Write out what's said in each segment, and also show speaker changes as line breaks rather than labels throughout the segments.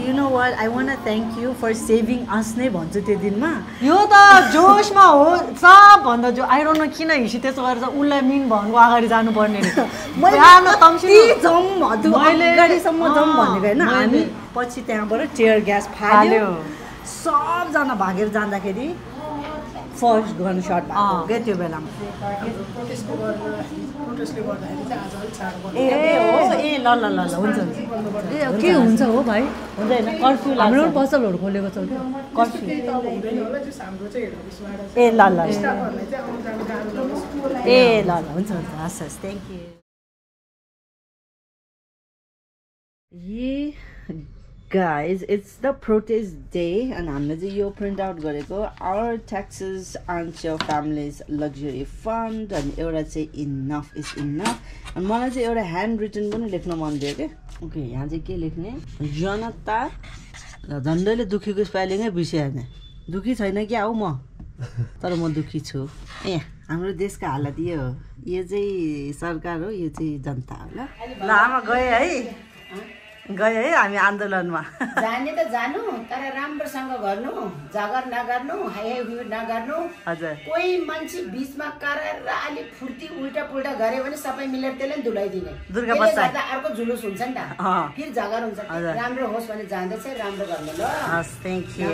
You know what? I want to thank you for saving us नै भन्छु त्यो दिनमा
यो त जोशमा हो सब भन्दा जो आई डोन्ट नो किन हिसी त्यसो गरेर उलाई मिन भन्नु अगाडि जानु पर्ने नि
मैले तम्सी जम भदु अगाडिसम्म जम भनेको हैन हामी पछि त्यहाँबाट टियर ग्यास फाल्यो सब जना भागेर जाँदाखेरि फर्स्ट गन शट भएको के त्यो बेलामा प्रोटेस्टले गर्दाखेरि चाहिँ आज अलि चाड ए हो ए ल ल ल हुन्छ
ए के हुन्छ हो भाइ
हुँदैन कर्फ्यू लाग्छ
हाम्रो पसलहरु खोलेको छ के
कर्फ्यू
हुँदैन होला जस हाम्रो चाहिँ हेड अफिसबाट
ए ल ल
स्टाफहरुलाई चाहिँ आउन जानु गाह्रो लाग्छ
ए ल ल हुन्छ हस् हस् thank you Guys, it's the protest day and हामीले चाहिँ यो प्रिन्ट आउट गरेको our taxes aren't your family's luxury fund अनि एउटा चाहिँ enough is enough अनि मलाई चाहिँ एउटा ह्यान्ड रिटन पनि लेख्न मन थियो के ओके यहाँ चाहिँ के लेख्ने जनता झन्डैले दुखीको स्पेलिङै बिर्सिहाल्ने दुखी छैन कि आऊ म तर म दुखी छु ए हाम्रो देशको हालत यो हो यो चाहिँ सरकार हो यो चाहिँ जनता हो ल आमा गए है गए है हामी आन्दोलनमा
जाने त जानु तर राम्रोसँग गर्नु जगर नगर्नु हाइहाइ नगर्नु
हजुर
कोही मान्छे बीचमा कराएर अलि फुर्ती उल्टा पुल्टा गरे भने सबै मिलेर त्यसले धुलाइदिने
दुर्गा बच्चा
अर्को जुलुस हुन्छ नि त फेरि झगडा हुन्छ राम्रो होस् भने जाँदैछ राम्रो गर्नु ल
हस् thank you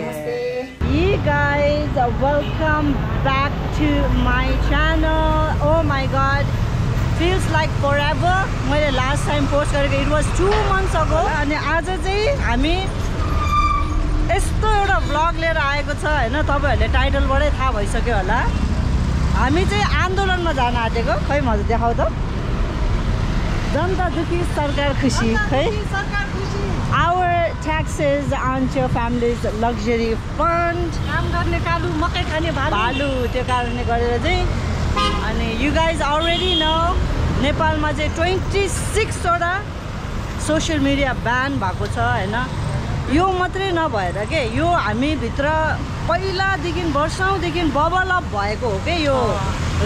You guys welcome back to my channel oh my god feels like forever मैले लास्ट टाइम पोस्ट गरेको it was 2 months ago अनि आज चाहिँ हामी यस्तो एउटा भ्लग लिएर आएको छ हैन तपाईहरुले टाइटलबाटै थाहा भइसक्यो होला हामी चाहिँ आन्दोलनमा जान आँटेको खै मजा देखाउ त जनता दुखी सरकार खुसी खै
सरकार खुसी
our taxes aren't your family's luxury fund
काम गर्ने कालु मकै खाने
भालु त्यो कारणले गरेर चाहिँ अनि you guys already know नेपालमा चाहिँ 26 वटा सोशल मिडिया ब्यान भएको छ हैन यो मात्रै नभएर के यो हामी भित्र पहिलादेखि वर्षौंदेखि बबल अप भएको हो के यो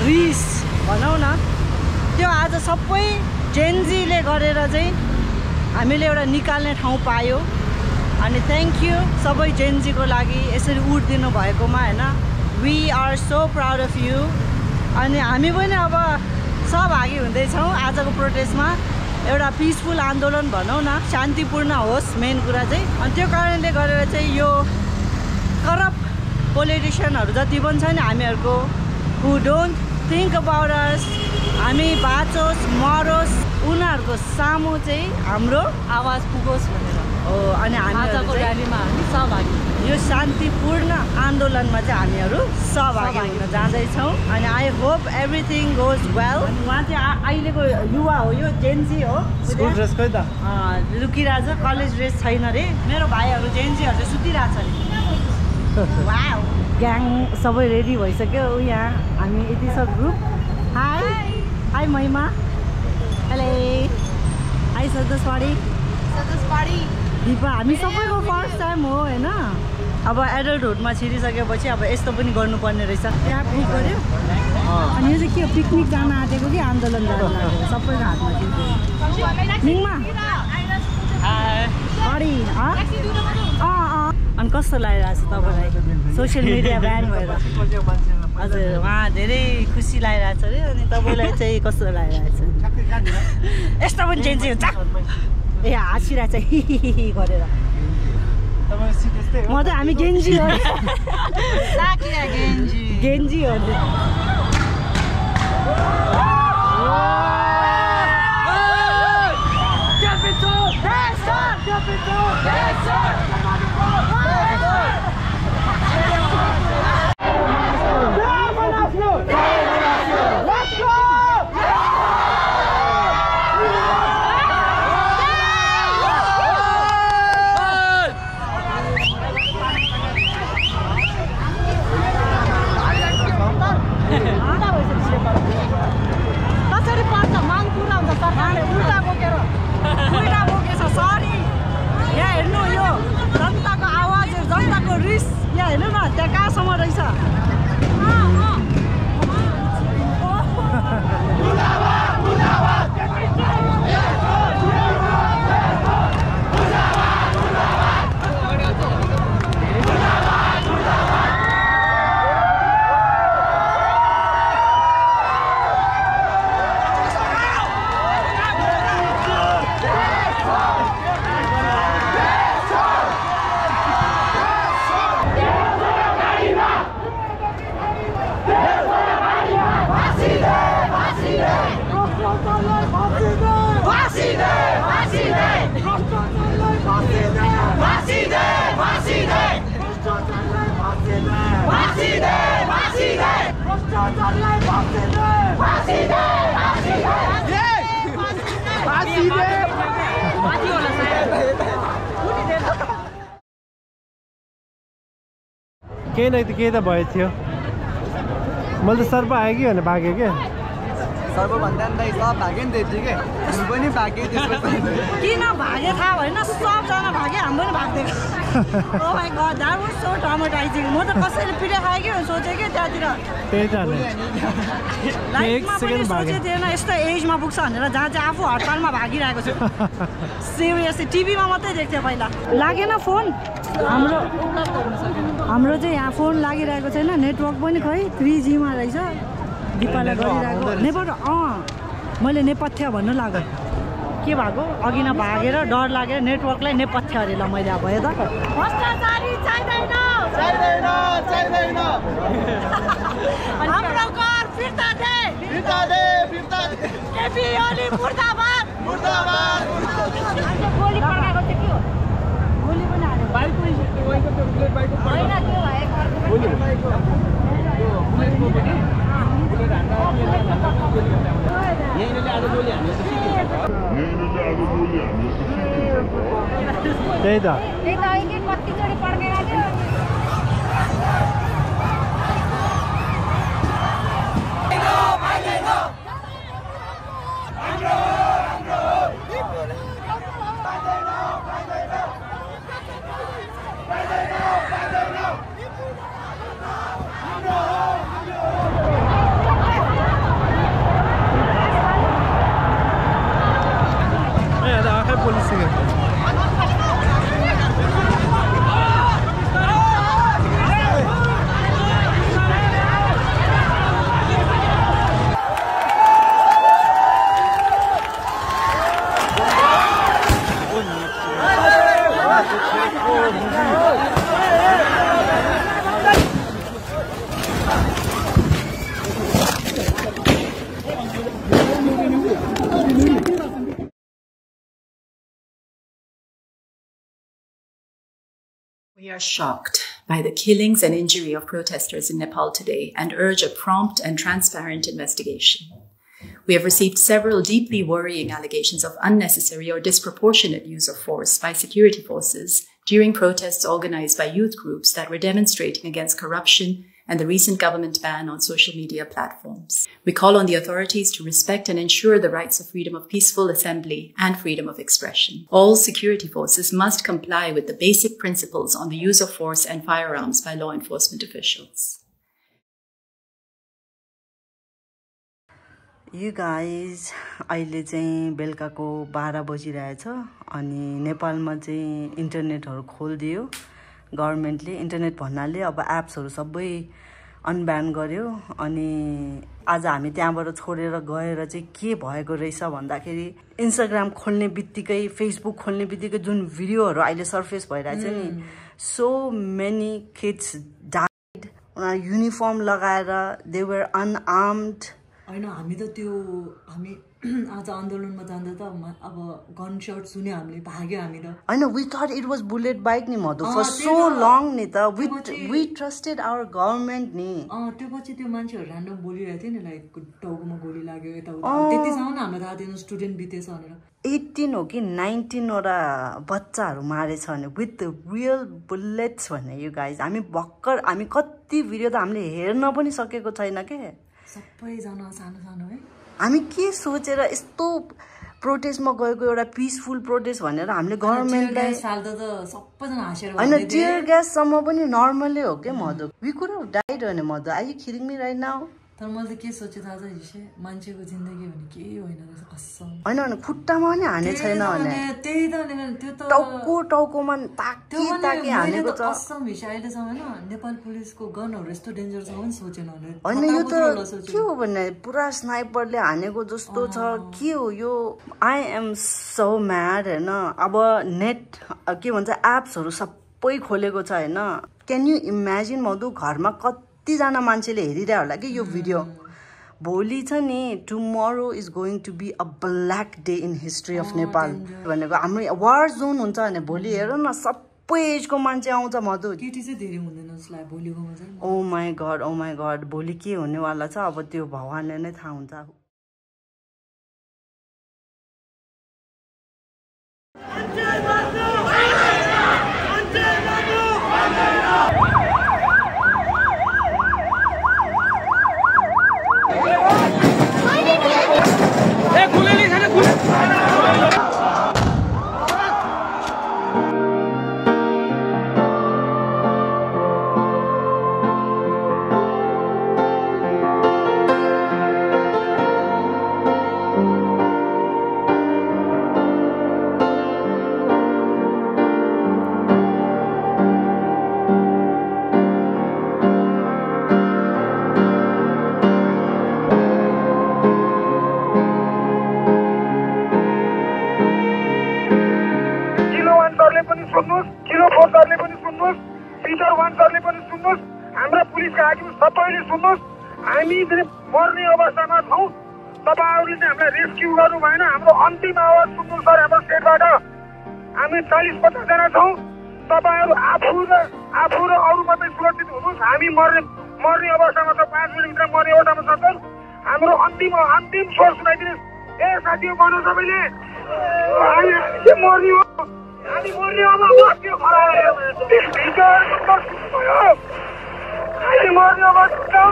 रिस भनौं न त्यो आज सबै जेनजीले गरेर चाहिँ हामीले एउटा निकाल्ने ठाउँ पायो अनि थ्यांक यू सबै जेनजीको लागि यसरी उठ दिनु भएकोमा हैन we are so proud of you अनि हामी पनि अब सहभागी हुँदैछौँ आजको प्रोटेस्टमा एउटा पिसफुल आन्दोलन भनौं न शान्तिपूर्ण होस् मेन कुरा चाहिँ अनि त्यो कारणले गरेर चाहिँ यो करप्ट पोलिटिशियनहरु जति पनि छ नि हामीहरुको who don't think about us हामी बाचोस् मरोस् उनीहरुको सामु चाहिँ हाम्रो
आवाज पुगोस् भनेर
हो अनि हामीहरुको
र्यालीमा हामी सहभागी
यो शान्तिपूर्ण आन्दोलनमा चाहिँ हामीहरु सहभागी हुन जाँदै छौं अनि I hope everything goes well उहाँ चाहिँ अहिलेको युवा हो यो जेनजी हो
स्कुल ड्रेस खै त
लुकिराछ कलेज ड्रेस छैन रे मेरो भाइहरु जेनजीहरु चाहिँ सुतिराछ नि वाउ ग्याङ सबै रेडी भइसक्यो यहाँ हामी यति छ ग्रुप हाई हाई महिमा हेलो हाई सदस्यवाडी दिपा हामी सबैको फर्स्ट टाइम हो हैन अब एडल्टहुडमा छिरिसकेपछि अब यस्तो पनि गर्नुपर्ने रहेछ त्यहाँ बुक गर्यो अनि यो चाहिँ के पिकनिक जान आँटेको कि आन्दोलन गर्न आँटेको सबैको हातमा मिङमा अडी अनि कस्तो लागिरहेछ तपाईलाई सोशल मिडिया ब्यान भएर हजुर उहाँ धेरै खुसी लागिरहेछ अरे अनि तपाईलाई चाहिँ कस्तो लागिरहेछ यस्तो पनि चेन्ज हुन्छ ए हाँसिरहेछ हि गरेर म त हामी गेन्जी हो गेन्जी हो यहाँ हेर्नु न त्यहाँ कहाँसम्म रहेछ
केही न केही त भयो थियो मैले त सर्प आयो कि भने भागेँ क्या
सर्प भन्दा नि सब भाग्यो नि त्यति के हामी पनि भाग्यो त्यसपछि
किन भागे थाहा भएन सबजना भागे हामी पनि भाग्दिएको oh my god that was so traumatising म त कसैले पिटे खाएँ कि सोचेँ कि त्यहाँतिर
त्यही त
लाइफमा पनि सोचेको थिएन यस्तो एजमा पुग्छ भनेर जहाँ चाहिँ आफू हडतालमा भागिरहेको छु सिरियसली टिभीमा मात्रै देख्थ्यो पहिला लागेन फोन हाम्रो चाहिँ यहाँ फोन लागिरहेको छैन नेटवर्क पनि खै 3G मा रहेछ दिपालाई गरिरहेको नेपाल मैले नेपथ्य भन्नु लाग्यो के भएको अघि न भागेर डर लागेर नेटवर्कलाई नेपथ्य अरे ल मैले अब भयो त भ्रष्टाचारी चाहिँदैन हाम्रो घर फिर्ता दे केपी ओली मुर्दाबाद गोली पड्काएको चाहिँ के हो गोली पनि हाल्यो होइन
त्यही त
कतिचोटि पड्केर
We are shocked by the killings and injury of protesters in Nepal today and urge a prompt and transparent investigation. We have received several deeply worrying allegations of unnecessary or disproportionate use of force by security forces during protests organized by youth groups that were demonstrating against corruption and the recent government ban on social media platforms. We call on the authorities to respect and ensure the rights of freedom of peaceful assembly and freedom of expression. All security forces must comply with the basic principles on the use of force and firearms by law enforcement officials.
You guys, अहिले चाहिँ बेलुकाको 12 बजिरहेछ अनि नेपालमा चाहिँ इन्टरनेटहरु खोल्दियो गभर्नमेन्टले internet भन्नाले अब एप्सहरु सबै अनब्यान गर्यो अनि आज हामी त्यहाँबाट छोडेर गएर चाहिँ के भएको रहेछ भन्दाखेरि इन्स्टाग्राम खोल्ने बित्तिकै फेसबुक खोल्ने बित्तिकै जुन भिडियोहरु अहिले सर्फेस भइरहेछ नि so many kids died uniform लगाएर they were unarmed
हैन हामी त त्यो हामी आज आन्दोलनमा जाँदा त अब गन शट सुने हामीले भाग्यो हामी त
हैन we thought it was bullet bike नि मधु for so long नि त we trusted our government नि
त्यो पछि त्यो मान्छेहरु र्यान्डम बोलिरहेको थियो नि लाइक टाउकोमा गोली लाग्यो यता त्यतिसम्म हामीलाई थाहा थिएन स्टुडेन्ट बितेछ भनेर
18 हो कि 19 वटा बच्चाहरु मारेछ भने with the real bullets भने you guys हामी भक्कर हामी कति भिडियो त हामीले हेर्न पनि सकेको छैन के
सबैजना सानो सानो है
हामी के सोचेर यस्तो प्रोटेस्टमा गएको एउटा पिसफुल प्रोटेस्ट भनेर हामीले गभर्मेन्टलाई होइन टियर ग्याससम्म पनि नर्मलै हो क्या Madhu we could have died भने Madhu are you kidding me right now
तर मैले त के सोचे थाहा छ हिसे मान्छेको जिन्दगी भने के होइन रहेछ कसम
होइन भने खुट्टामा पनि हाने छैन भने
त्यही त त्यो त
टाउकोमा ताकी हानेको छ
कसम हिसे अहिलेसम्म होइन नेपाल पुलिसको गनहरू यस्तो डेन्जर छ पनि सोचेन
होइन यो त के हो भने पुरा स्नाइपरले हानेको जस्तो छ के हो यो आई एम सो म्याड होइन अब नेट के भन्छ एप्सहरू सबै खोलेको छ होइन क्यान यु इमेजिन मधु घरमा कतिजना मान्छेले हेरिरहेको होला कि यो भिडियो भोलि छ नि tomorrow is going to be a black day in history of Nepal भनेको हाम्रो वार जोन हुन्छ भने भोलि हेर न सबै एजको मान्छे आउँछ मधु
केटी चाहिँ धेरै हुँदैन जस्तो लाग्यो भोलिकोमा चाहिँ
ओ माई गड भोलि के हुनेवाला छ अब त्यो भगवानले नै थाहा हुन्छ
किलो 4 सरले पनि सुन्नुहोस् पिटर 1 सरले पनि सुन्नुहोस् हाम्रा पुलिसका हाकिम सबैले सुन्नुहोस् हामी मर्ने अवस्थामा छौँ तपाईहरुले चाहिँ हामीलाई रेस्क्यु गर्नु भएन हाम्रो अन्तिम आवाज सुन्नु सर हाम्रो स्टेटबाट हामी 40-50 जना छौँ तपाईहरु आफू र अरु मात्रै सुरक्षित हुनुहोस् हामी मर्ने अवस्थामा छ 5 मिनेटभित्र मर्ने अवस्थामा छ सर हाम्रो अन्तिम स्वर सुनाइदिनुहोस् ए साथीहरु भन्नु सबैले हामी के मर्ने हो हामी मर्ने अवस्था के खरायो स्पिकर भयो हामी मर्ने अवस्था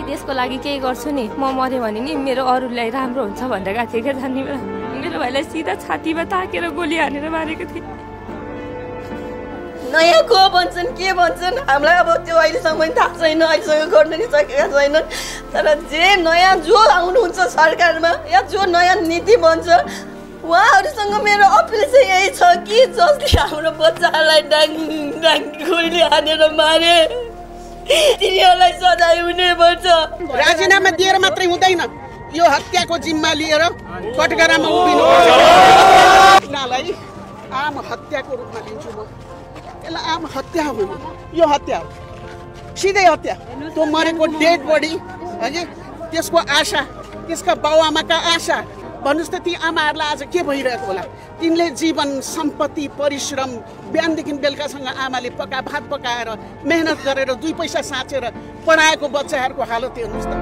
देशको लागि केही गर्छु नि म मर्यो भने नि मेरो अरूलाई राम्रो हुन्छ भनेर गएको थिएँ क्या जानी मेरो भाइलाई सिधा छातीमा ताकेर गोली हानेर मारेको थिएँ
नयाँ को भन्छन् के भन्छन् हामीलाई अब त्यो अहिलेसम्म पनि थाहा छैन अहिलेसम्म गर्न नि सकेका छैनन् तर जे नयाँ जो आउनुहुन्छ सरकारमा या जो नयाँ नीति भन्छ उहाँहरूसँग मेरो अपिल चाहिँ यही छ कि जसले हाम्रो बच्चाहरूलाई डाङ गोली हानेर मारे तिनीहरूलाई सजाय हुनुपर्छ
राजीनामा दिएर मात्रै हुँदैन यो हत्याको जिम्मा लिएर कटघरामा उभिनु आम हत्याको रूपमा लिन्छु म यसलाई आम हत्या हो यो हत्या हो सिधै हत्या त्यो मरेको डेड बडी होइन त्यसको आशा त्यसका बाउआमाका आशा भन्नुहोस् त ती आमाहरूलाई आज के भइरहेको होला तिनले जीवन सम्पत्ति परिश्रम बिहानदेखि बेलुकासँग आमाले भात पकाएर मेहनत गरेर 2 पैसा साँचेर पढाएको बच्चाहरूको हालत हेर्नुहोस् त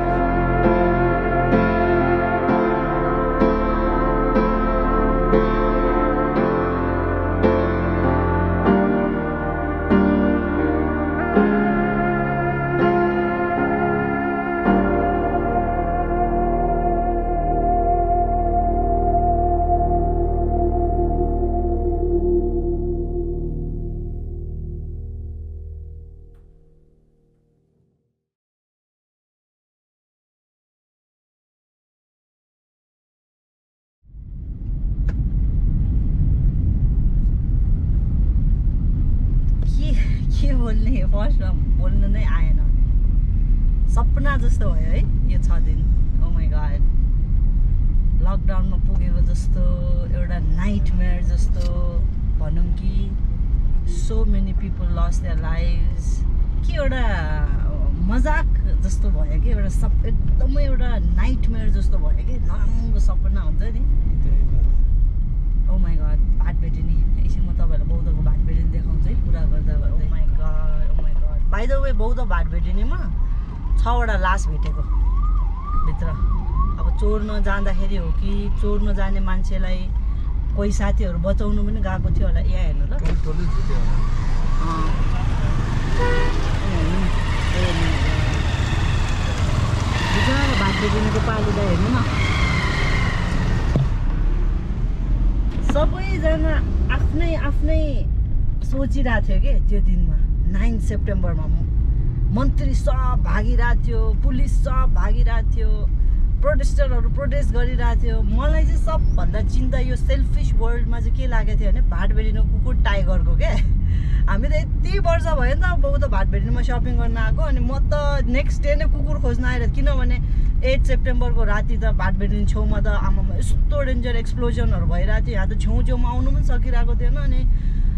फर्स्टमा बोल्नु नै आएन सपना जस्तो भयो है यो 6 दिन ओ माई गॉड लकडाउनमा पुगेको जस्तो एउटा नाइटमेयर जस्तो भनौँ कि so many people lost their lives के एउटा मजाक जस्तो भयो कि एउटा एकदमै एउटा नाइटमेयर जस्तो भयो कि नराम्रो सपना हुन्छ नि ओ माई गॉड भाटबेटिनी एकछिन म तपाईँहरूलाई बौद्धको भाटबेटिनी देखाउँछु है कुरा गर्दा oh my god by the way Boudha भाटबेटिनीमा 6वटा लास भेटेको भित्र अब चोर्न जाँदाखेरि हो कि चोर्न जाने मान्छेलाई कोही साथीहरू बचाउनु पनि गएको थियो होला यहाँ हेर्नु ल बेटिनीको पालुदा हेर्नु न सबैजना आफ्नै आफ्नै सोचिरहेको थियो कि त्यो दिनमा 9 सेप्टेम्बरमा मन्त्री सब भागिरहेको थियो पुलिस सब भागिरहेको थियो प्रोटेस्टरहरू प्रोटेस्ट गरिरहेको थियो मलाई चाहिँ सबभन्दा चिन्ता यो सेल्फिस वर्ल्डमा चाहिँ के लागेको थियो भने भाटबेडीको कुकुर टाइगरको क्या हामी त यति वर्ष भयो नि त बाउ त भाटबेडीमा सपिङ गर्न आएको अनि म त नेक्स्ट डे नै कुकुर खोज्न आएर किनभने 8 सेप्टेम्बरको राति त भाटबेडी छेउमा त आमामा यस्तो डेन्जर एक्सप्लोजनहरू भइरहेको थियो यहाँ त छेउमा आउनु पनि सकिरहेको थिएन अनि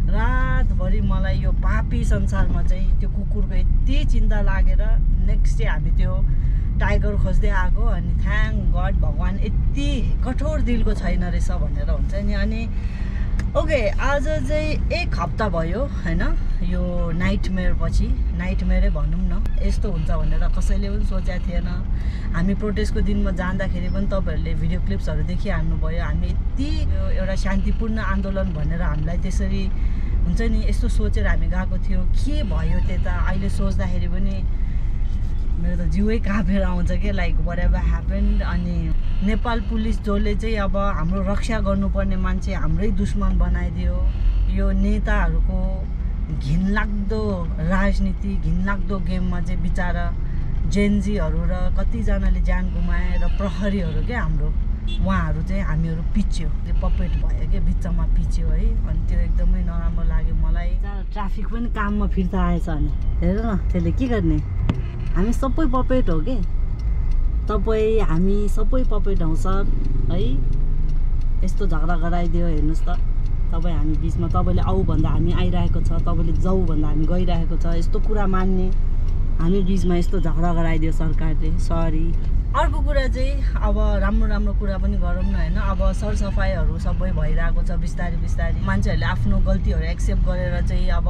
रातभरि मलाई यो पापी संसारमा चाहिँ त्यो कुकुरको यति चिन्ता लागेर नेक्स्ट डे हामी त्यो टाइगर खोज्दै आएको अनि थ्याङ्क गड भगवान् यति कठोर दिलको छैन रहेछ भनेर हुन्छ नि अनि ओके आज चाहिँ 1 हप्ता भयो होइन यो नाइटमेयर पछि नाइटमेयरै भनौँ न यस्तो हुन्छ भनेर कसैले पनि सोचेको थिएन हामी प्रोटेस्टको दिनमा जाँदाखेरि पनि तपाईँहरूले भिडियो क्लिप्सहरू देखिहाल्नुभयो हामी यति एउटा शान्तिपूर्ण आन्दोलन भनेर हामीलाई त्यसरी हुन्छ नि यस्तो सोचेर हामी गएको थियो के भयो त्यता अहिले सोच्दाखेरि पनि मेरो त जिउै काँपेर आउँछ कि लाइक वाट एभर ह्यापन्ड अनि नेपाल पुलिस जसले चाहिँ अब हाम्रो रक्षा गर्नुपर्ने मान्छे हाम्रै दुश्मन बनाइदियो यो नेताहरूको घिनलाग्दो राजनीति घिनलाग्दो गेममा चाहिँ बिचारा जेनजीहरू र कतिजनाले ज्यान गुमाए र प्रहरीहरू क्या हाम्रो उहाँहरू चाहिँ हामीहरू पिच्यो पपेट भयो क्या बिचमा पिच्यो है अनि त्यो एकदमै नराम्रो लाग्यो मलाई ट्राफिक पनि काममा फिर्ता आएछ अनि हेर न त्यसले के गर्ने हामी सबै पपेट हो कि हामी सबै पपेट हौ सर है यस्तो झगडा गराइदियो हेर्नुहोस् त हामी बिचमा तपाईँले आऊ भन्दा हामी आइरहेको छ तपाईँले जाऊ भन्दा हामी गइरहेको छ यस्तो कुरा मान्ने हामी बिचमा यस्तो झगडा गराइदियो सरकारले सरी अर्को कुरा चाहिँ अब राम्रो कुरा पनि गरौँ न होइन अब सरसफाइहरू सबै भइरहेको छ बिस्तारै मान्छेहरूले आफ्नो गल्तीहरू एक्सेप्ट गरेर चाहिँ अब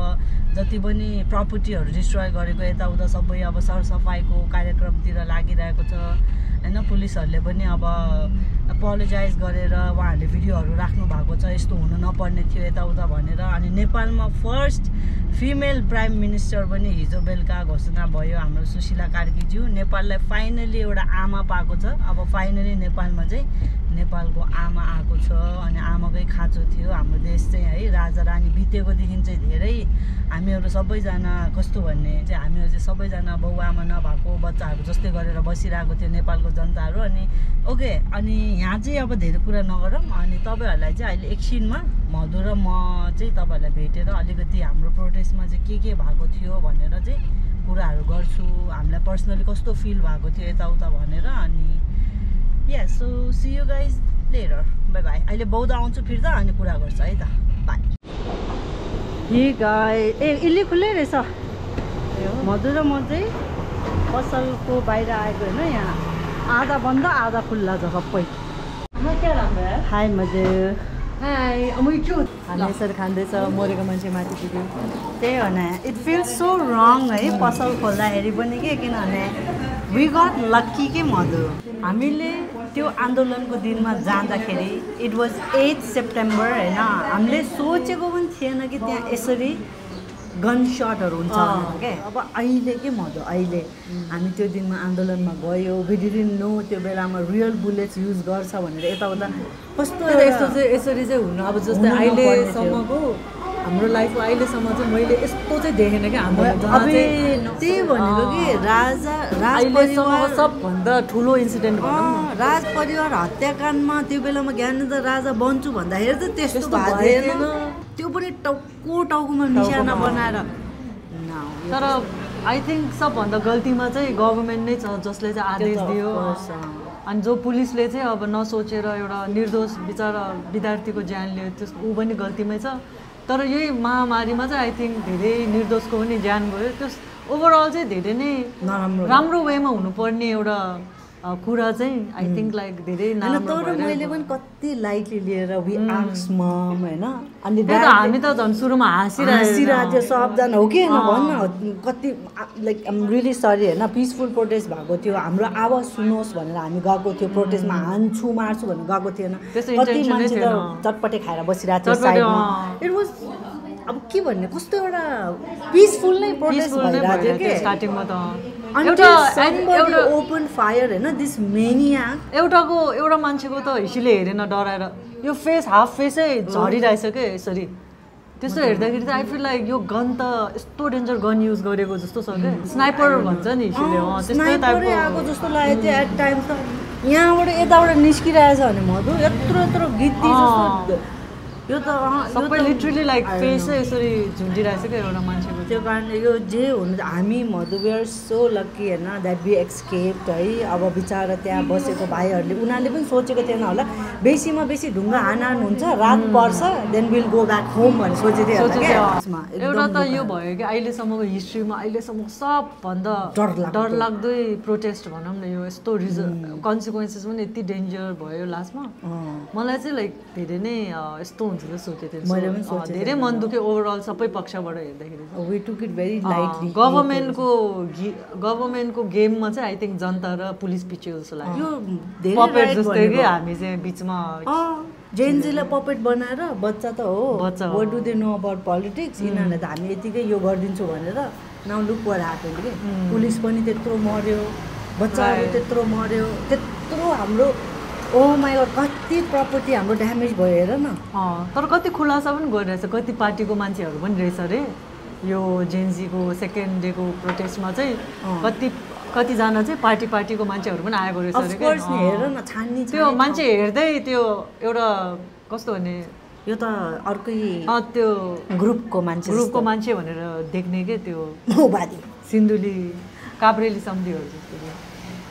जति पनि प्रपर्टीहरू डिस्ट्रोय गरेको यताउता सबै अब सरसफाइको कार्यक्रमतिर लागिरहेको छ होइन पुलिसहरूले पनि अब अपोलोजाइज गरेर उहाँहरूले भिडियोहरू राख्नु भएको छ यस्तो हुनु नपर्ने थियो यताउता भनेर अनि नेपालमा फर्स्ट फिमेल प्राइम मिनिस्टर पनि हिजो बेलुका घोषणा भयो हाम्रो सुशीला कार्कीज्यू नेपाललाई फाइनली एउटा आमा पाएको छ अब फाइनली नेपालमा चाहिँ नेपालको आमा आएको छ अनि आमाकै खाँचो थियो हाम्रो देश चाहिँ है राजा रानी बितेकोदेखि चाहिँ धेरै हामीहरू सबैजना कस्तो भन्ने चाहिँ हामीहरू चाहिँ सबैजना बाउआमा नभएको बच्चाहरू जस्तै गरेर बसिरहेको थियो नेपालको जनताहरू अनि ओके अनि यहाँ चाहिँ अब धेरै कुरा नगरौँ अनि तपाईँहरूलाई चाहिँ अहिले एकछिनमा मधु र म चाहिँ तपाईँहरूलाई भेटेर अलिकति हाम्रो प्रोटेस्टमा चाहिँ के भएको थियो भनेर चाहिँ कुराहरू गर्छु हामीलाई पर्सनली कस्तो फिल भएको थियो यताउता भनेर अनि yeah so see you guys later bye bye अहिले बौद्ध आउँछु फिर्ता अनि कुरा गर्छ है त बाई इल्ली खुल्लै रहेछ मधु र म चाहिँ पसलको बाहिर आएको होइन यहाँ आधा बन्द आधा खुल्ला छ सबै हाई मधु हाई हामी यसरी खाँदैछ मरेको मान्छे माथि पुग्यो त्यही हो न इट फिल्स सो रङ है पसल खोल्दाखेरि पनि के किनभने वी गट लक्की के मधु हामीले त्यो आन्दोलनको दिनमा जाँदाखेरि इट वाज 8 सेप्टेम्बर होइन हामीले सोचेको पनि थिएन कि त्यहाँ यसरी गन सटहरू हुन्छ क्या अब अहिले के मजा अहिले हामी त्यो दिनमा आन्दोलनमा गयो वी डिडन्ट नो त्यो बेलामा रियल बुलेट्स युज गर्छ भनेर यताउता कस्तो
यस्तो चाहिँ यसरी चाहिँ हुनु अब जस्तै अहिलेसम्मको हाम्रो लाइफमा अहिलेसम्म चाहिँ मैले यस्तो चाहिँ देखेन क्या हाम्रो
त्यही भनेको कि राजा
सबभन्दा ठुलो इन्सिडेन्ट
राज परिवार हत्याकाण्डमा त्यो बेलामा ज्ञानेन्द्र राजा बन्छु भन्दाखेरि त त्यस्तो भएको त्यो पनि टाउकोमा निशाना बनाएर
तर आई थिङ्क सबभन्दा गल्तीमा चाहिँ गभर्मेन्ट नै छ जसले चाहिँ आदेश दियो अनि जो पुलिसले चाहिँ अब नसोचेर एउटा निर्दोष बिचरा विद्यार्थीको ज्यान लियो त्यस ऊ पनि गल्तीमै छ तर यही महामारीमा चाहिँ आई थिङ्क धेरै निर्दोषको पनि ज्यान गयो त्यस ओभरअल चाहिँ धेरै नै राम्रो वेमा हुनुपर्ने एउटा कुरा चाहिँ आई थिङ्क लाइक धेरै
तर मैले पनि कति लाइटली लिएर वी आस्क मम होइन
अनि हामी त झन् सुरुमा
हाँसिरहेको थियो सबजना हो कि भन्न कति लाइक आइम रियली सरी होइन पिसफुल प्रोटेस्ट भएको थियो हाम्रो आवाज सुनोस् भनेर हामी गएको थियो प्रोटेस्टमा हान्छु मार्छु भनेर गएको थिएन कति मान्छे त चटपटे खाएर बसिरहेको थियो साइडमा इट वाज अब के भन्ने कस्तो एउटा पिसफुल नै प्रोटेस्ट भइरहेको थियो कि
स्टार्टिङमा त एउटा
ओपन फायर हैन दिस मेनियाक
एउटा मान्छेको त हिसीले हेरेन डराएर यो फेस हाफ फेसै झरिरहेछ के यसरी त्यस्तो हेर्दाखेरि त आई फिल लाइक यो गन त यस्तो डेन्जर गन युज गरेको जस्तो छ के स्नाइपर भन्छ नि हिसीले त्यस्तै टाइपको
आएको जस्तो लाग्यो त्यो एट टाइम त यहाँबाट यताबाट निस्किरहेछ भने मधु यत्रो गिद्दी जस्तो यो त
सबै लिटरली लाइक फेसै यसरी झुन्डिरहेछ क्या एउटा मान्छेको
त्यो कारणले यो जे हुनु हामी मधु वी आर सो लकी हैन द्याट वी एक्सकेप्ड है अब बिचारा त्यहाँ बसेको भाइहरूले उनीहरूले पनि सोचेको थिएन होला बेसीमा बेसी ढुङ्गा हान हुन्छ रात पर्छ then will go back home भनेर सोचेको
एउटा त यो भयो कि अहिलेसम्मको हिस्ट्रीमा अहिलेसम्मको सबभन्दा डरलाग्दो प्रोटेस्ट भनौँ न यो यस्तो कन्सिक्वेन्सेस पनि यति डेन्जर भयो लास्टमा मलाई चाहिँ लाइक धेरै नै यस्तो हुन्छ जस्तो सोचेको थिएँ धेरै मन दुख्यो ओभरअल सबै पक्षबाट हेर्दाखेरि
we took it very lightly
गभर्मेन्टको गेममा चाहिँ आई थिङ्क जनता र पुलिस पछि जस्तो लाग्यो पपेट जस्तै कि हामी चाहिँ बिचमा
जेएनजीलाई पपेट बनाएर बच्चा त हो what do they know about politics यिनीहरूले त हामी यतिकै यो गरिदिन्छु भनेर नाउ लुक वर ह्यापेन्ड के पुलिस पनि त्यत्रो मर्यो बच्चाहरू त्यत्रो मर्यो त्यत्रो हाम्रो ओ माई गॉड कति प्रपर्टी हाम्रो ड्यामेज भयो हेर न
तर कति खुलासा पनि गरिरहेछ कति पार्टीको मान्छेहरू पनि रहेछ अरे यो जेएनजीको सेकेन्ड डेको प्रोटेस्टमा चाहिँ कतिजना चाहिँ पार्टीको मान्छेहरू पनि आएको रहेछ अरे
हेर न छान्नी
त्यो मान्छे हेर्दै त्यो एउटा कस्तो भने
यो त अर्कै
त्यो
ग्रुपको
मान्छे भनेर देख्ने के त्यो
माओवादी
सिन्धुली काभ्रेली सम्धिहरू जस्तो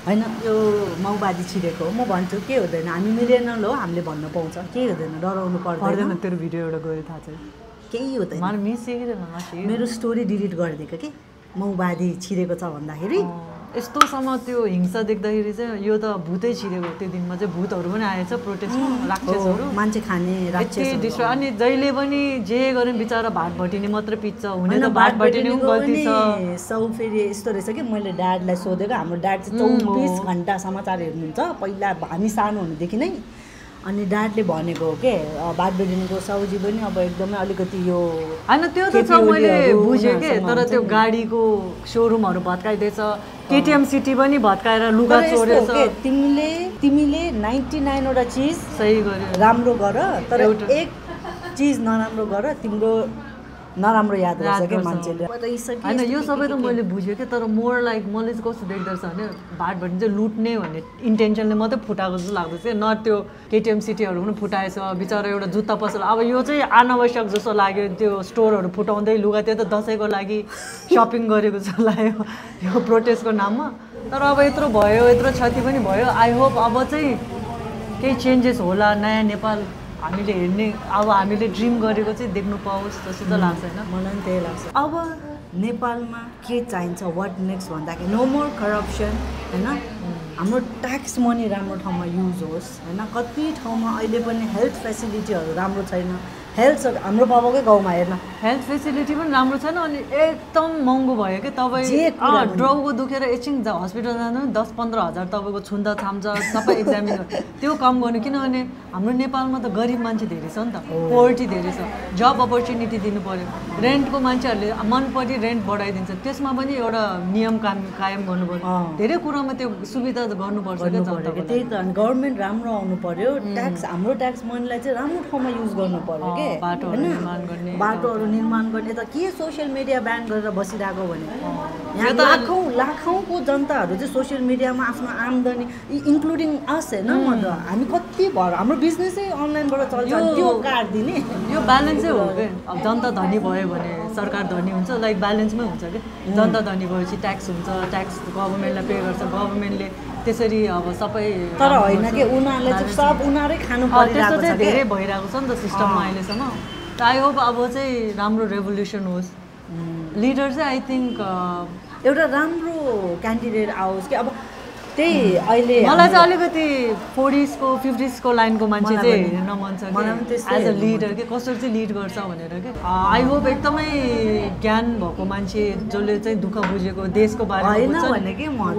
हैन यो माओवादी छिरेको म भन्छु के हुँदैन हामी मिलेनल हो हामीले भन्न पाउँछ के हुँदैन डराउनु पर्दैन
तेरो भिडियो एउटा गयो थाहा छ
केही हुँदैन मेरो स्टोरी डिलिट गरिदिएको के माओवादी छिरेको छ भन्दाखेरि
यस्तोसम्म त्यो हिंसा देख्दाखेरि चाहिँ यो त भूतै छिरेको त्यो दिनमा चाहिँ भूतहरू पनि आएछ प्रोटेस्टमा राक्षसहरू
मान्छे खाने राक्षस
अनि जहिले पनि जे गरे बिचारा भात भटिने मात्र पिच्छ हुने त भात भटिने पनि गल्ती छ
सौ फेरि यस्तो रहेछ कि मैले ड्याडलाई सोधेको हाम्रो ड्याड चाहिँ 24 घण्टा समाचार हेर्नुहुन्छ पहिला हामी सानो हुनुदेखि नै अनि ड्याडले भनेको हो के भात बेडिनको साउजी पनि अब एकदमै अलिकति यो
हैन त्यो त छ मैले बुझेँ के तर त्यो गाडीको सोरुमहरू भत्काइदिएछ केटीएम सिटी पनि भत्काएर लुगा चोरेछ
तिमीले 99 वटा चीज
सही गर्यो
राम्रो गर तर एक चीज नराम्रो गर तिम्रो नराम्रो याद गर्छ के मान्छेले
हैन यो सबै त मैले बुझेँ के तर मोर लाइक मैले चाहिँ कस्तो देख्दैछ भने भाट भटिने चाहिँ लुट्ने भन्ने इन्टेन्सनले मात्रै फुटाएको जस्तो लाग्दैछ न त्यो केटीएम सिटीहरू पनि फुटाएछ बिचरा एउटा जुत्ता पसल अब यो चाहिँ अनावश्यक जस्तो लाग्यो त्यो स्टोरहरू फुटाउँदै लुगा त्यो त दसैँको लागि सपिङ गरेको जस्तो लाग्यो यो प्रोटेस्टको नाममा तर अब यत्रो भयो यत्रो क्षति पनि भयो आई होप अब चाहिँ केही चेन्जेस होला नयाँ नेपाल हामीले हेर्ने अब हामीले ड्रिम गरेको चाहिँ देख्नु पाओस् जस्तो त लाग्छ हैन
मलाई पनि त्यही लाग्छ अब नेपालमा के चाहिन्छ वाट नेक्स्ट भन्दाखेरि नो मोर करप्सन हैन हाम्रो ट्याक्स मनी राम्रो ठाउँमा युज होस् हैन कति ठाउँमा अहिले पनि हेल्थ फेसिलिटीहरू राम्रो छैन हेल्थ हाम्रो बाबाकै गाउँमा हेर्न
हेल्थ फेसिलिटी पनि राम्रो छैन अनि एकदम महँगो भयो कि तपाईँ टाउको दुखेर एकछिन हस्पिटल जानु 10-15 हजार तपाईँको छुन्दा छाम्छ सबै एक्जामिन त्यो कम गर्नु किनभने हाम्रो नेपालमा त गरिब मान्छे धेरै छ नि त पोभर्टी धेरै छ जब अपर्च्युनिटी दिनु पर्यो रेन्टको मान्छेहरूले मन परि रेन्ट बढाइदिन्छ त्यसमा पनि एउटा नियम कायम गर्नु पर्यो धेरै कुरामा त्यो सुविधा गर्नुपर्छ
त्यही त गभर्मेन्ट राम्रो आउनु पर्यो ट्याक्स हाम्रो ट्याक्स मनीलाई चाहिँ राम्रो ठाउँमा युज गर्नु पर्यो के बाटोहरू निर्माण गर्ने त के सोसियल मिडिया ब्यान गरेर बसिरहेको भने यहाँ लाखौँको जनताहरू चाहिँ सोसियल मिडियामा आफ्नो आम्दानी इन्क्लुडिङ अस होइन म त हामी कति भएर हाम्रो बिजनेसै अनलाइनबाट चल्छ त्यो काट्दिने
यो ब्यालेन्सै हो कि अब जनता धनी भयो भने सरकार धनी हुन्छ लाइक ब्यालेन्समै हुन्छ कि जनता धनी भएपछि ट्याक्स हुन्छ ट्याक्स गभर्मेन्टलाई पे गर्छ गभर्मेन्टले त्यसरी अब सबै
तर होइन कि उनीहरूले चाहिँ सब उनीहरै खानु परिरहेको छ
धेरै भइरहेको छ नि त सिस्टममा अहिलेसम्म त आई होप अब चाहिँ राम्रो रेभोल्युसन होस् लिडर चाहिँ आई थिङ्क
एउटा राम्रो क्यान्डिडेट आओस् कि अब त्यही अहिले
मलाई चाहिँ अलिकति 40s को 50s को लाइनको मान्छे चाहिँ हेर्न मन छ एज अ लिडर के कसरी चाहिँ लिड गर्छ भनेर के आई होप एकदमै ज्ञान भएको मान्छे जसले चाहिँ दुःख बुझेको देशको बारेमा
होइन भने कि म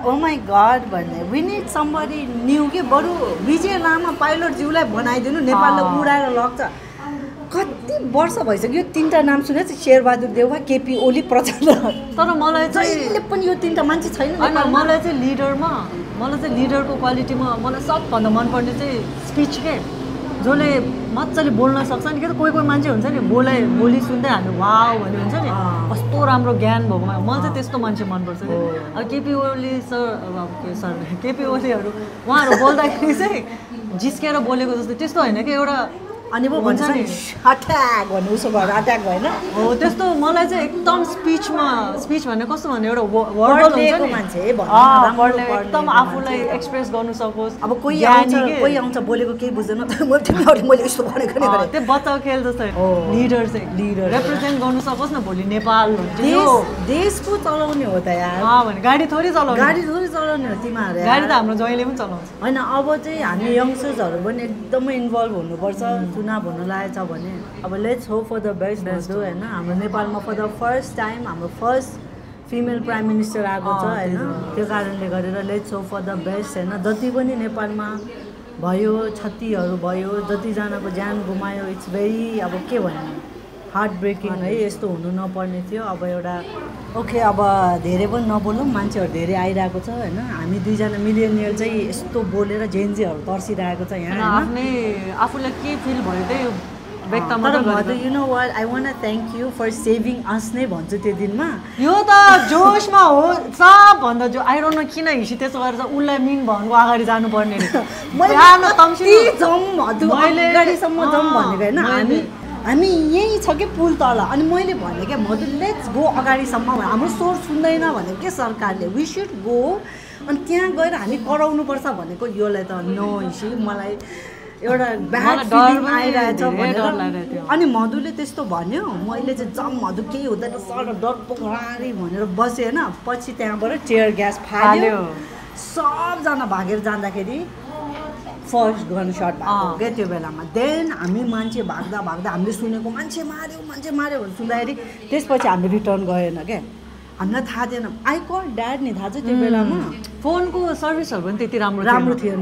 ओ माई गॉड भन्ने वी नीड समबडी न्यू के बरु विजय लामा पाइलट ज्यूलाई बनाइदिनु नेपाललाई उडाएर लग्छ कति वर्ष भइसक्यो 3टा नाम सुने चाहिँ शेरबहादुर देउवा केपी ओली प्रचण्ड
तर मलाई चाहिँ
जहिले पनि यो 3टा मान्छे छैन
मलाई चाहिँ लिडरको क्वालिटीमा मलाई सबभन्दा मनपर्ने चाहिँ स्पिच के जसले मजाले बोल्न सक्छ नि के त कोही मान्छे हुन्छ नि बोली सुन्दै हामी वाउ भन्ने हुन्छ नि कस्तो राम्रो ज्ञान भएको मलाई चाहिँ त्यस्तो मान्छे मनपर्छ कि अब केपी ओली केपी ओलीहरू उहाँहरू बोल्दाखेरि चाहिँ जिस्केर बोलेको जस्तो त्यस्तो होइन कि एउटा
अनि पो भन्छ नि अट्याक भन्नु उसो भएर अट्याक भएन
हो त्यस्तो मलाई चाहिँ एकदम स्पिच भन्ने कस्तो भन्ने एउटा वर्ड हुन्छ नि
मान्छे
एकदम आफूलाई एक्सप्रेस गर्नु सकोस्
अब कोही आउँछ बोलेको केही बुझ्दैन मैले यस्तो भनेको नि
त्यो बच्चा खेल जस्तै लिडर रिप्रेजेन्ट गर्नु सकोस् न भोलि नेपाल
देशको चलाउने हो त यार
भने गाडी थोरै
चलाउने हो तिमीहरू
गाडी त हाम्रो जहिले पनि चलाउँछ
होइन अब चाहिँ हामी यङ्स्टर्सहरू पनि एकदमै इन्भल्भ हुनुपर्छ चुनाव हुन लागेको छ भने अब let's hope for the best होइन हाम्रो नेपालमा फर द फर्स्ट टाइम हाम्रो फर्स्ट फिमेल प्राइम मिनिस्टर आएको छ होइन त्यो कारणले गरेर let's hope for the best होइन जति पनि नेपालमा भयो क्षतिहरू भयो जतिजनाको ज्यान गुमायो इट्स भेरी अब के भन्ने हार्ट ब्रेकिङ है यस्तो हुनु नपर्ने थियो अब एउटा ओके अब धेरै पनि नबोलौँ मान्छेहरू धेरै आइरहेको छ होइन हामी 2जना मिलियनियर चाहिँ यस्तो बोलेर जेन्जीहरू तर्सिरहेको छ यहाँ
आफूलाई के फिल भयो त्यही
you know what I want thank you for saving us नै भन्छु त्यो दिनमा
यो त जोसमा हो सबभन्दा जो आई डोन्ट नो किन हिसी त्यसो गरेर उसलाई मिन भएको अगाडि जानुपर्ने
अगाडिसम्म जाउँ भनेको होइन हामी यहीँ छ कि पुल तल अनि मैले भने क्या मधु लेट्स गो अगाडिसम्म हाम्रो स्वर सुन्दैन भनेको के सरकारले वी सुड गो अनि त्यहाँ गएर हामी कराउनुपर्छ भनेको योलाई त नो हिसी मलाई एउटा ब्याड फिलिङ आइरहेछ भनेर अनि मधुले त्यस्तो भन्यो मैले चाहिँ जम मधु केही हुँदैन सर डरपोरी भनेर बसेँ होइन पछि त्यहाँबाट टियर ग्यास फाल्यो सबजना भागेर जाँदाखेरि फर्स्ट गन सट भएको क्या त्यो बेलामा देन हामी मान्छे भाग्दा हामीले सुनेको मान्छे मार्यो भनेर सुन्दाखेरि त्यसपछि हामीले रिटर्न गएन क्या हामीलाई थाहा थिएन आई कल ड्याड नि थाहा छ त्यो बेलामा
फोनको सर्भिसहरू पनि त्यति राम्रो थिएन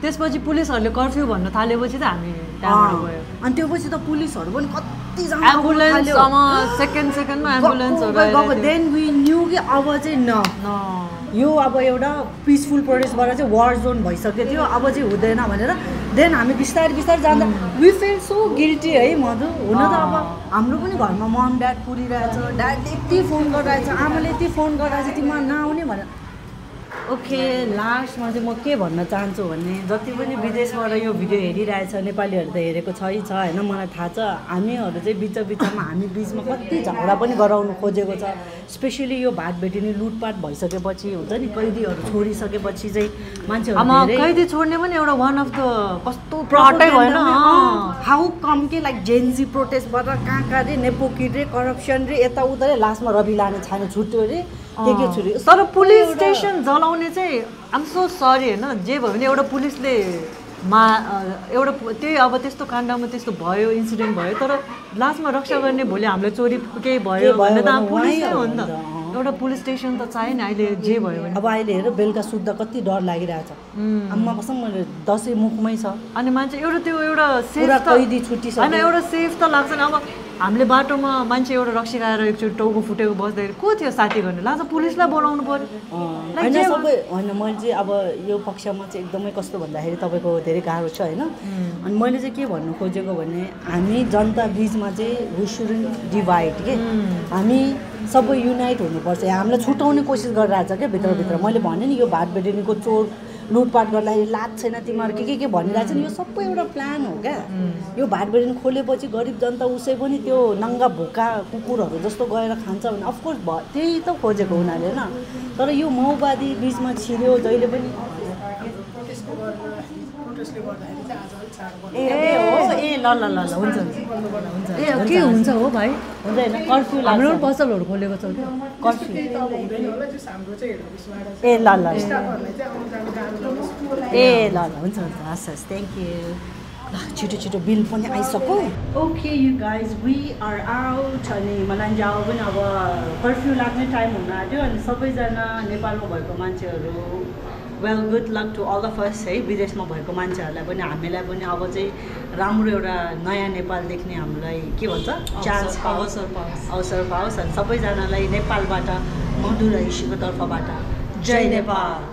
त्यसपछि पुलिसहरूले कर्फ्यू भन्न थालेपछि त हामी त्यहाँबाट गयो
अनि त्यो पछि त पुलिसहरू पनि कतिजना
एम्बुलेन्समा सेकेन्डमा एम्बुलेन्सहरू
गएको देन वी न्यू कि अब चाहिँ न यो अब एउटा पिसफुल प्रोटेस्टबाट चाहिँ वार जोन भइसकेको थियो अब चाहिँ हुँदैन भनेर देन हामी बिस्तारै जाँदा वी फिल सो गिल्टी है मधु हुन त अब हाम्रो पनि घरमा मम ड्याड पुरिरहेछ ड्याडले यति फोन गरिरहेछ आमाले यति फोन गरिरहेछ तिमीहरू नआउने भनेर ओके लास्टमा चाहिँ म के भन्न चाहन्छु भने जति पनि विदेशबाट यो भिडियो हेरिरहेछ नेपालीहरू त हेरेको छ होइन मलाई थाहा छ हामीहरू चाहिँ बिचमा हामी बिचमा कति झगडा पनि गराउनु खोजेको छ स्पेसली यो भात भेटिने लुटपाट भइसकेपछि हुन्छ नि कैदीहरू छोडिसकेपछि चाहिँ मान्छेहरू
कैदी छोड्ने पनि एउटा वान अफ द कस्तो प्लटै भएन
हाउ कम के लाइक जेन्जी प्रोटेस्टबाट कहाँ रे नेपोकिट रे करप्सन रे यताउता रे लास्टमा रवि लाने छाने छुट्यो रे के छुट्यो
तर पुलिस स्टेसन जलाउने चाहिँ आम सो सरी होइन जे भयो भने एउटा पुलिसले एउटा त्यही अब त्यस्तो काण्डमा त्यस्तो भयो इन्सिडेन्ट भयो तर लास्टमा रक्षा गर्ने भोलि हामीलाई चोरी केही भयो भने त पुलिस नै हो नि त एउटा पुलिस स्टेसन त चाहियो नि अहिले जे भयो भने
अब अहिले हेर बेलुका सुत्दा कति डर लागिरहेछ आम्मा कसम मैले दसैँ मुखमै छ
अनि मान्छे एउटा सेफ
कैदी छुट्टिसक्यो
होइन एउटा सेफ त लाग्छ नि अब हामीले बाटोमा मान्छे एउटा रक्सी खाएर एकचोटि टाउको फुटेको बस्दाखेरि को थियो साथी गर्ने लाग्छ पुलिसलाई बोलाउनु पर्यो
होइन सबै होइन मैले चाहिँ अब यो पक्षमा चाहिँ एकदमै कस्तो भन्दाखेरि तपाईँको धेरै गाह्रो छ होइन अनि मैले चाहिँ के भन्नु खोजेको भने हामी जनता बिचमा चाहिँ वी सुडन्ट डिभाइड के हामी सबै युनाइट हुनुपर्छ हामीलाई छुटाउने कोसिस गरिरहेछ क्या भित्रभित्र मैले भने नि यो भात बेडेनीको चोर लुटपाट गर्दाखेरि लाज छैन तिमीहरू के भनिरहेछ नि यो सबै एउटा प्लान हो क्या यो भात बेडेनी खोलेपछि गरिब जनता उसै पनि त्यो नङ्गा भोका कुकुरहरू जस्तो गएर खान्छ भने अफकोर्स त्यही त खोजेको उनीहरूले होइन तर यो माओवादी बिचमा छिर्यो जहिले पनि ए ल हुन्छ
ए के हुन्छ हो भाइ
हुँदैन कर्फ्यू
हाम्रो पसलहरू खोलेको छ कि
कर्फ्यू ए ल हुन्छ हस् थ्याङ्क यू छिटो बिल पनि आइसक्यो okay you guys we are out अनि मलाई जाऊ पनि अब कर्फ्यू लाग्ने टाइम हुन आँट्यो अनि सबैजना नेपालमा भएको मान्छेहरू well good luck to all of us है विदेशमा भएको मान्छेहरूलाई पनि हामीलाई पनि अब चाहिँ राम्रो एउटा नयाँ नेपाल देख्ने हामीलाई के भन्छ चान्स अवसर पाओस् अनि सबैजनालाई नेपालबाट मधुर ऋषिको तर्फबाट जय नेपाल।